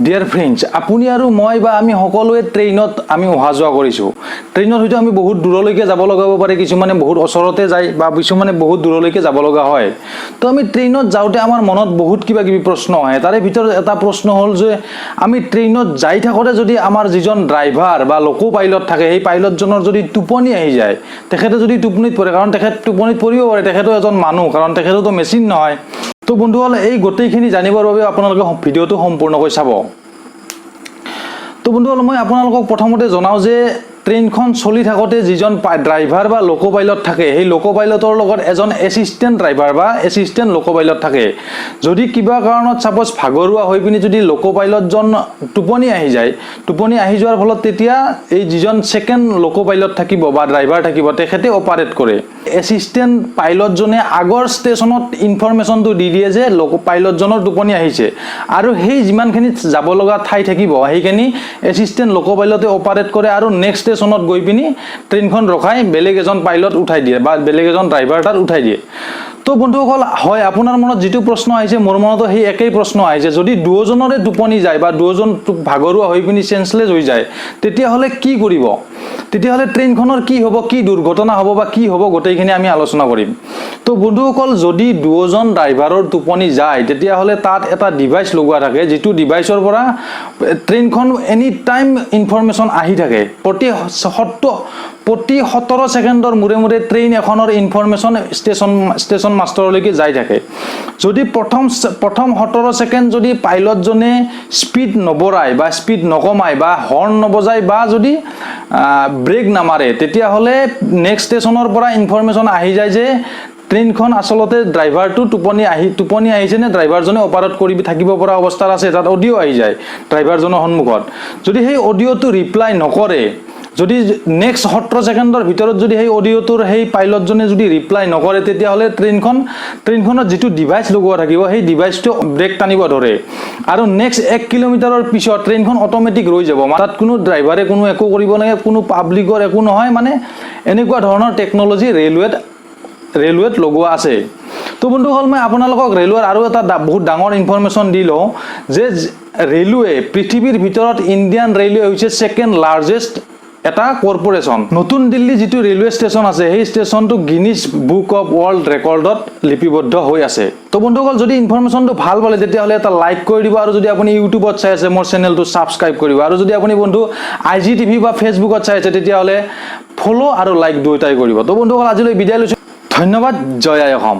Dear friends, আপুনি আৰু মই বা আমি সকলোৱে ট্ৰেইনত আমি অহা যোৱা কৰিছোঁ। ট্ৰেইনত হয়তো আমি বহুত দূৰলৈকে যাব লগা হ'ব পাৰে, কিছুমানে বহুত ওচৰতে যায় বা কিছুমানে বহুত দূৰলৈকে যাব লগা হয়। তো আমি ট্ৰেইনত যাওঁতে আমাৰ মনত বহুত কিবা কিবি প্ৰশ্ন আহে। তাৰে ভিতৰত এটা প্ৰশ্ন হ'ল যে আমি ট্ৰেইনত যাই থাকোঁতে যদি আমাৰ যিজন ড্ৰাইভাৰ বা লোকো পাইলট থাকে, সেই পাইলটজনৰ যদি টোপনি আহি যায়, তেখেতে যদি টোপনিত পৰে, কাৰণ তেখেত টোপনিত পৰিব পাৰে, তেখেতো এজন মানুহ, কাৰণ তেখেতোতো মেচিন নহয়। তো বন্ধুসকল, এই গোটেইখিনি জানিবৰ বাবে আপোনালোকে ভিডিঅ'টো সম্পূৰ্ণকৈ চাব। তো বন্ধুসকল, মই আপোনালোকক প্ৰথমতে জনাওঁ যে ট্ৰেইনখন চলি থাকোঁতে যিজন ড্ৰাইভাৰ বা লোকো পাইলট থাকে, সেই লোকো পাইলটৰ লগত এজন এছিষ্টেণ্ট ড্ৰাইভাৰ বা এছিষ্টেণ্ট লোকো পাইলট থাকে। যদি কিবা কাৰণত ছাপ'জ ভাগৰুৱা হৈ পিনি যদি লোকো পাইলটজন টোপনি আহি যায়, টোপনি আহি যোৱাৰ ফলত তেতিয়া এই যিজন ছেকেণ্ড লোকো পাইলট থাকিব বা ড্ৰাইভাৰ থাকিব, তেখেতে অপাৰেট কৰে। এছিষ্টেণ্ট পাইলটজনে আগৰ ষ্টেচনত ইনফৰমেশ্যনটো দি দিয়ে যে লোকো পাইলটজনৰ টোপনি আহিছে আৰু সেই যিমানখিনি যাব লগা ঠাই থাকিব, সেইখিনি এছিষ্টেণ্ট লোকো পাইলটে অপাৰেট কৰে আৰু নেক্সট ষ্টেচনত গৈ পিনি ট্ৰেইনখন ৰখাই বেলেগ এজন পাইলট উঠাই দিয়ে বা বেলেগ এজন ড্ৰাইভাৰ তাত উঠাই দিয়ে। তো বন্ধুসকল, হয়, আপোনাৰ মনত যিটো প্ৰশ্ন আহিছে, মোৰ মনতো সেই একেই প্ৰশ্ন আহিছে। যদি দুয়োজনৰে টোপনি যায় বা দুয়োজন ভাগৰুৱা হৈ পিনি চেঞ্চলেছ হৈ যায়, তেতিয়াহ'লে কি কৰিব? তেতিয়াহ'লে ট্ৰেইনখনৰ কি হ'ব, কি দুৰ্ঘটনা হ'ব বা কি হ'ব, গোটেইখিনি আমি আলোচনা কৰিম। তো বন্ধুসকল, যদি দুয়োজন ড্ৰাইভাৰৰ টোপনি যায়, তেতিয়াহ'লে তাত এটা ডিভাইচ লগোৱা থাকে, যিটো ডিভাইচৰ পৰা ট্ৰেইনখন এনি টাইম ইনফৰমেশ্যন আহি থাকে। প্ৰতি 17 ছেকেণ্ডৰ মূৰে মূৰে ট্ৰেইন এখনৰ ইনফৰমেশ্যন ষ্টেচন ষ্টেচন মাষ্টৰলৈকে যাই থাকে। যদি প্ৰথম প্ৰথম 17 ছেকেণ্ড যদি পাইলটজনে স্পীড নবঢ়ায় বা স্পীড নকমায় বা হৰ্ণ নবজায় বা যদি ব্ৰেক নামাৰে, তেতিয়াহ'লে নেক্সট ষ্টেচনৰ পৰা ইনফৰমেশ্যন আহি যায় যে ট্ৰেইনখন আচলতে ড্ৰাইভাৰটো টোপনি আহিছে নে ড্ৰাইভাৰজনে অপাৰেট কৰি থাকিব পৰা অৱস্থাত আছে। তাত অডিঅ' আহি যায় ড্ৰাইভাৰজনৰ সন্মুখত। যদি সেই অডিঅ'টো ৰিপ্লাই নকৰে, যদি নেক্সট 17 ছেকেণ্ডৰ ভিতৰত যদি সেই অডিঅ'টোৰ সেই পাইলটজনে যদি ৰিপ্লাই নকৰে, তেতিয়াহ'লে ট্ৰেইনখনত যিটো ডিভাইচ লগোৱা থাকিব, সেই ডিভাইচটো ব্ৰেক টানিব ধৰে আৰু নেক্সট 1 কিলোমিটাৰৰ পিছত ট্ৰেইনখন অট'মেটিক ৰৈ যাব। তাত কোনো ড্ৰাইভাৰে কোনো একো কৰিব নালাগে, কোনো পাব্লিকৰ একো নহয়। মানে এনেকুৱা ধৰণৰ টেকন'লজি ৰেলৱেত লগোৱা আছে। তো বন্ধুসকল, মই আপোনালোকক ৰেলৱেৰ আৰু এটা বহুত ডাঙৰ ইনফৰমেশ্যন দি লওঁ যে ৰেলৱে পৃথিৱীৰ ভিতৰত ইণ্ডিয়ান ৰেলৱে হৈছে ছেকেণ্ড লাৰ্জেষ্ট এটা কৰ্পৰেশ্যন। নতুন দিল্লী যিটো ৰেলৱে ষ্টেচন আছে, সেই ষ্টেচনটো গিনিজ বুক অফ ৱৰ্ল্ড ৰেকৰ্ডত লিপিবদ্ধ হৈ আছে। তো বন্ধুসকল, যদি ইনফৰমেশ্যনটো ভাল পালে, তেতিয়াহ'লে এটা লাইক কৰি দিব আৰু যদি আপুনি ইউটিউবত চাই আছে, মোৰ চেনেলটো ছাবস্ক্ৰাইব কৰিব আৰু যদি আপুনি বন্ধু আইজিটিভি বা ফেচবুকত চাই আছে, তেতিয়াহ'লে ফ'ল' আৰু লাইক দুয়োটাই কৰিব। তো বন্ধুসকল, আজিলৈ বিদায় লৈছোঁ। ধন্যবাদ। জয় আই অসম।